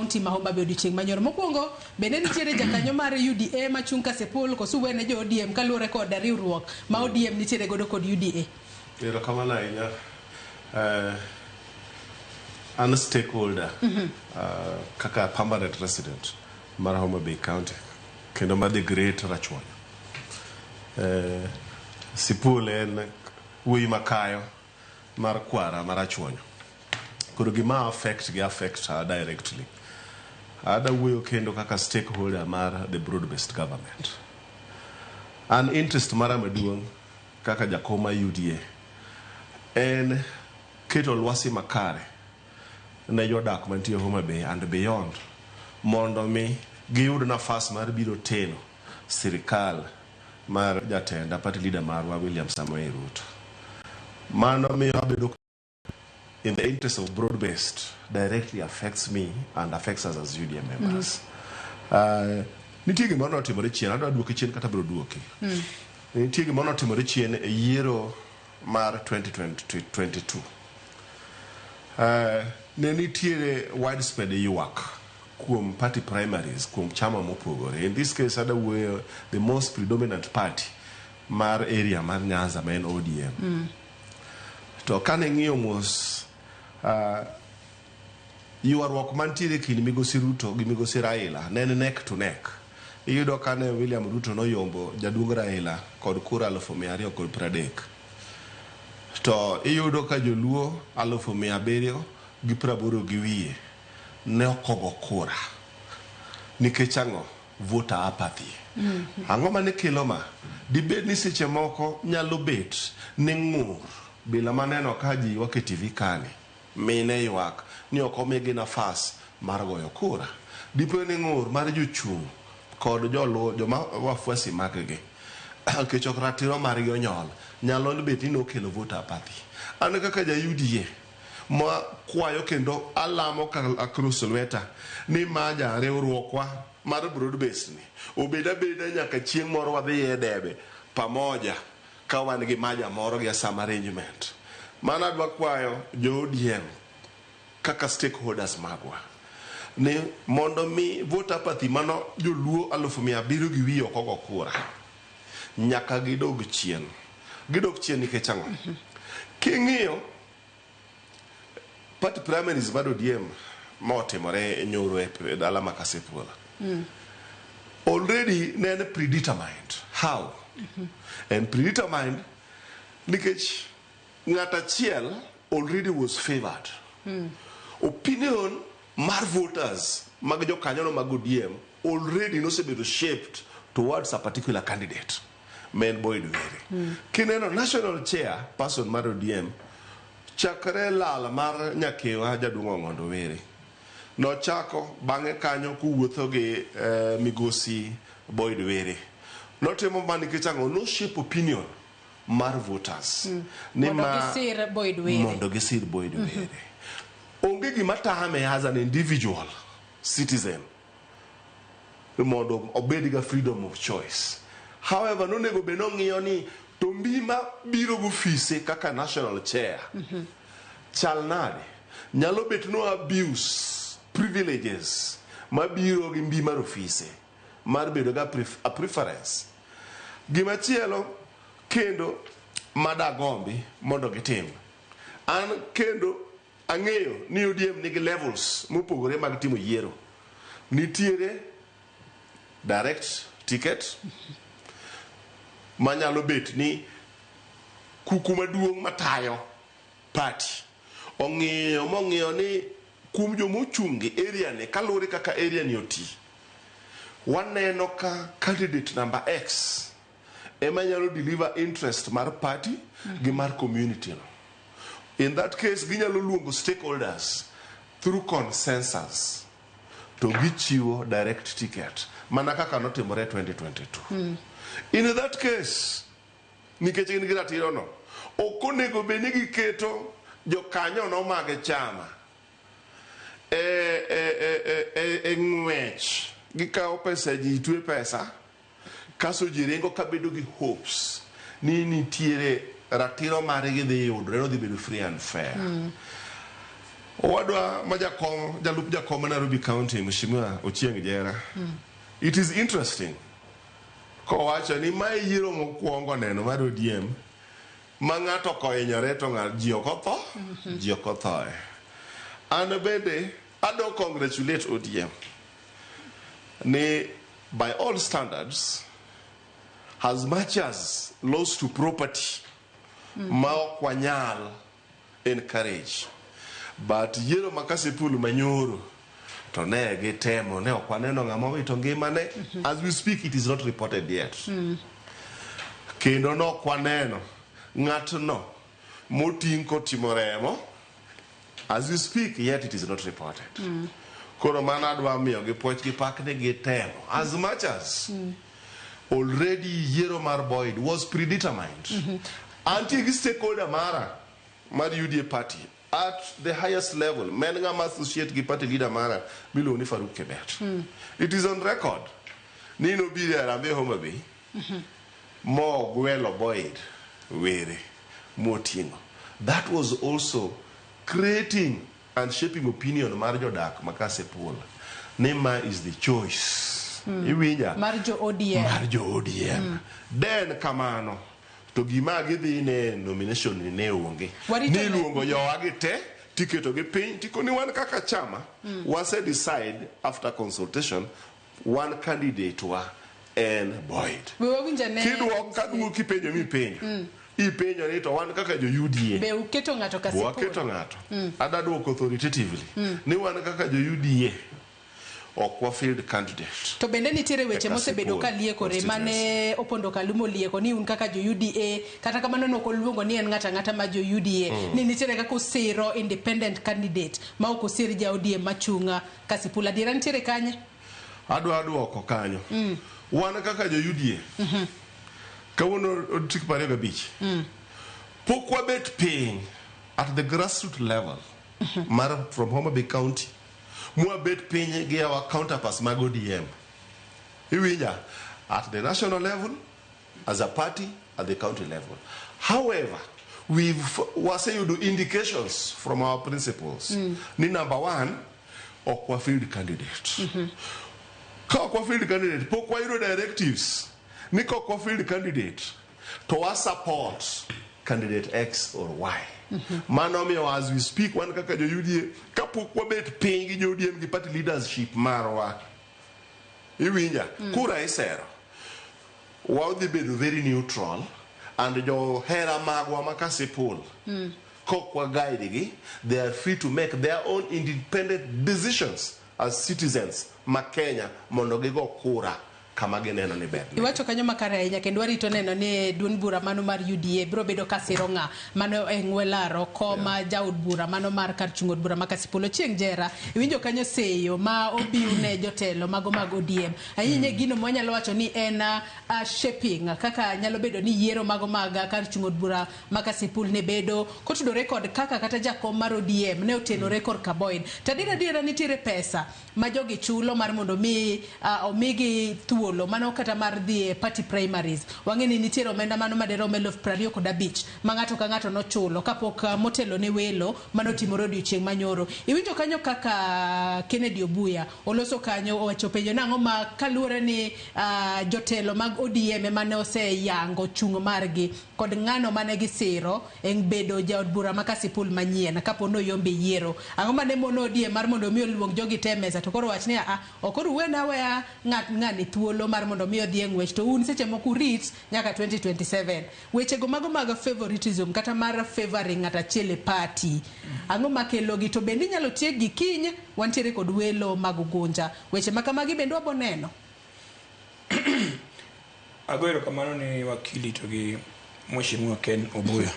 kaunti ma Homa Bay odiochieng' manyoro. Mokwongo bende nitiere jakanyo mar UDA machung' Kasipul koso wene jo ODM kaluwore kod riwruok ma ODM nitiere godo kod UDA. Erokamano ahinya. An stakeholder kaka permanent resident mar Homa Bay County kendo mar the great Rachuonyo. Sipul en wuoyi makayo mar kwara mar Rachuonyo. Koro gima affect gi affect her directly. Ada wuoyo kendo kaka stakeholder mar the broad based government. An interest mara maduong' kaka jakom mar UDA en keto lwasi makare ne jodak mantie Homa Bay and beyond mondo mi giyud nafas mar biro teno sirikal mar jatenda party leader marwa William Samoei Ruto. Mano miyo abedo in the interest of broad based directly affects me and affects us as UDA members. Nitie gimoro notimore chien, adwa duoki chien kata biro duoki. Nitie gimoro notimore chien e yiero mar 2022. Ne nitiere widespread ywak kuom party primaries kuom chama mopogore. In this case ada wuoyo the most predominant party mar area mar Nyanza ma en ODM. To kane ng'iyo mos ywaruok mantiere e kind migosi Ruto gi migosi Raila ne en neck to neck. Iyudo kane William Ruto noyombo jaduong' Raila kod kura 230,000. To iyudo ka joluo 780,000 gi wiye ne ok ogo kura. Nikech ang'o? Voter apathy. Ang'o mane kelo ma? Dibed ni seche moko nyalo bet ni ng'ur bila maneno ka ji ywak e TV kani. Mine ywak ni ok omigi nafas mar goyo kura. Dipo ni ng'ur mar jochung' kod joluo joma wafuasi mag gi nikech ok ratiro margi onyol nyalo bet ni nokelo voter apathy. An kaka ja UDA ma kwayo kendo alamo ka across lweta ni ma ja riwruokwa mar broad base ni obed abeda nyaka chieng' moro wadhi e debe pamoja ka wan gi maja moro gi some arrangement. Mano adwa kwayo jo ODM kaka stakeholders magwa ni mondo mi voter apathy mano joluo 700,000 gi wiye ok ogo kura nyaka gidog chien. Gidog chien nikech ang'o? King'iyo party primaries mar ODM motimore nyoro e dala ma Kasipul. Already ne en predetermined. How? En predetermined nikech ng'at achiel already was favored. Opinion mar voters mag jokanyono mag ODM already nosebedo shaped towards a particular candidate ma en Boyd Were. Kineno national chair person mar ODM chakre lal mar nyakewa jaduong' Ong'ondo Were nochako bang'e kanyo kowuotho gi migosi Boyd Were. Notimo ma nikech ang'o? No shape opinion mar voters. Ni Mondo gisir Boyd Were. Mondo gisir Boyd Were. Onge gima tame as an individual citizen mondo obed ga freedom of choice. However, nonego bed nong'iyo ni to mbi ma biro gofise kaka national chair chal nade nyalo bet no abuse privileges mabiro gi mbi mar ofise mar bedo ga a preference. Gimachielo kendo madagombi mondo gitim an kendo ang'eyo ni ODM nigi levels mopogore mag timo yiero. Nitiere direct ticket manyalo bet ni kuku maduong' matayo party ong'iyo mong'iyo ni kuom jomochung' gi area ni kaluwore kaka area ni oti waneno ka candidate number X ema nyalo deliver interest mar party gi mar community no. In that case ginyalo luongo stakeholders through consensus to gichiwo direct ticket mana kaka notimore 2022. In that case nikech gin gi ratiro no ok onego bed ni giketo jokanyono mag chama e ng'wech gikawo pesa ji twe pesa kaso ji ringo kabedo gi hopes ni nitiere ratiro margi dhi yudore nodhi bedo free and fair. Owadwa ma jakom, jalup jakom ma Nairobi County, Mheshimiwa Ochieng Jera. It is interesting kowacho ni mae yiero mokwongo neno mar ODM ma ng'ato kohinyore to ji ok otho, ji ok othoe. An bende ado congratulate ODM ni by all standards, as much as loss to property ma ok wanyal encourage, but yiero ma Kasipul manyoro to ne gitemo, ne ok waneno ng'ama owito ngimane. As we speak, it is not reported yet. Kendo nok waneno ng'atno moting' kotimo remo. As we speak, yet it is not reported. Koro mano adwa miyo gi puoch gi pak ni gitemo, as much as already yiero mar Boyd was predetermined. Antie gi stakeholder mara mar UDA party at the highest level, men ng'ama associate gi party leader mara miluongo ni Farouk Kibet. It is on record ni nobiro e Harambee Homa Bay mogwelo Boyd were moting'o. That was also creating and shaping opinion mar jodak ma Kasipul ni ma is the choice. Iwinja? Mar jo ODM. Mar jo ODM. Den kamano to gima gidhi ne nomination ni ne onge. Warito ne. Niluongo jowagi te tiketo gi piny tikoni wan kaka chama wase decide after consultation, one candidate wa en Boyd. We wawinja ne. Kiduok kaduok kipenjo mipenjo ipenjo ni to wan kaka jo UDA Be uketo ng'ato Kasipul? Waketo ng'ato. Ada duoko authoritatively ni wan kaka jo UDA ok wa field candidate. To bende nitiere weche E mosebedo Kasipul ka liekore mane Opondo Kaluma olieko ni un kaka jo UDA, kata kamano nok oluongo ni en ng'ato ang'ata ma jo UDA, ni nitiere kaka usiro independent candidate ma ok osir ja ODM machunga Kasipul. Adiera nitiere kanye? Adwa duoko kanyo. Wan kaka jo UDA, kawuono tarik 25, pok wabet piny at the grassroot level mar from Homa Bay County mwabet piny gi our counterparts mag ODM. Iwinja? At the national level as a party, at the county level. However, we've waseyudo indications from our principals ni number one, ok wa field candidate. Ka ok wa field candidate, pok wayudo directives ni ka ok wa field candidate to wa support candidate X or Y. Mano omiyo as we speak, wan kaka jo UDA, kapok wabet piny gi jo ODM gi party leadership marwa, iwinja, kura isero, wadhi bedo very neutral and johera magwa ma Kasipul, kok wa guide gi, they are free to make their own independent decisions as citizens ma Kenya mondo gigo kura kama gineno ni ber. Iwacho kanyo makare ahinya, kendo warito neno ni duond bura mano mar UDA biro bedo ka siro ng'a mano e ng'we laro koma jaod bura mano mar kar chung' od bura ma Kasipul. Ochieng Jera, iwinjo kanyo seyo ma obiw ne jotelo mago mag ODM ahinya, gino mwanyalo wacho ni en shaping kaka nyalo bedo ni yiero mago mag kar chung' od bura ma Kasipul ne bedo kotudore kod kaka kata jakom mar ODM ne otenore korka Boyd. To adier adiera nitiere pesa ma jogi chulo mar mondo mi omigi thuolo mano kata mar dhi e party primaries. Wang'e ni nitiere omenda mano maderom 25,000 ma ng'ato ka ng'ato nochulo kapok motelo ne welo manotimore odiochieng' manyoro. Iwinjo kanyo kaka Kennedy Obuya oloso kanyo, owacho penjo nang'o ma kaluwore ni jotelo mag ODM ema ne oseyango chung' margi kod ng'ano mane gisiro e bedo jaod bura ma Kasipul manyien kapo ni oyombe yiero. Ang'o mane mono ODM mar mondo mi oluong jogi te e mesa to koro wach ni a ok uwena aweya ng'at ng'ani thuolo mar mondo mi odhi e ng'wech, to un seche moko urit nyaka 2027? Wechego mago mag favoritism kata mar favoring ng'at achiel e party, ang'o makelogi? To bende inyalo tiekgi? Kiny wantiere kod welo mag Ugunja, weche ma kamagi bende wabo neno. Ago erokamano ni wakili to gi Mheshimiwa Ken Obuya.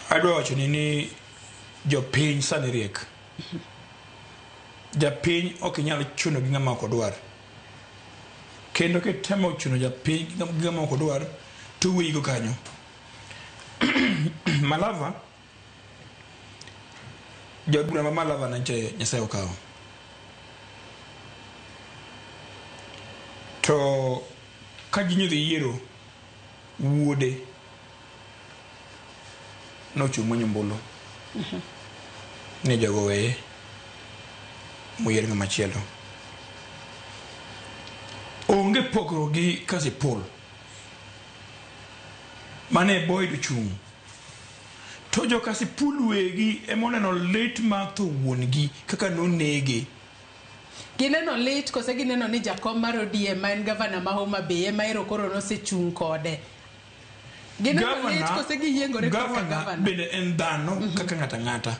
Adwa wacho ni jopiny sani riek. Japiny ok inyal chuno gi ng'ama ok odwar. Kendo kitemo chuno japiny gi ng'ama ok odwar, to wiyi go kanyo. Malava, jaod bura ma Malava nyocha Nyasaye okawo. To ka ji nyodhi yiero, wuode nochung' manyo ombulu. Ni jogo weye moyier ng'ama chielo. Onge pogruok gi Kasipul. Mane Boyd ochung'. To jo Kasipul wegi ema oneno lit mar tho wuon-gi kaka nonege. Gineno lit kose gineno ni jakom mar ODM ma en gavana ma Homa Bay ema ero koro nosechung' kode. Gineno lit kose giyiengore korka gavana gavana. bende en dhano kaka ng'ato ang'ata.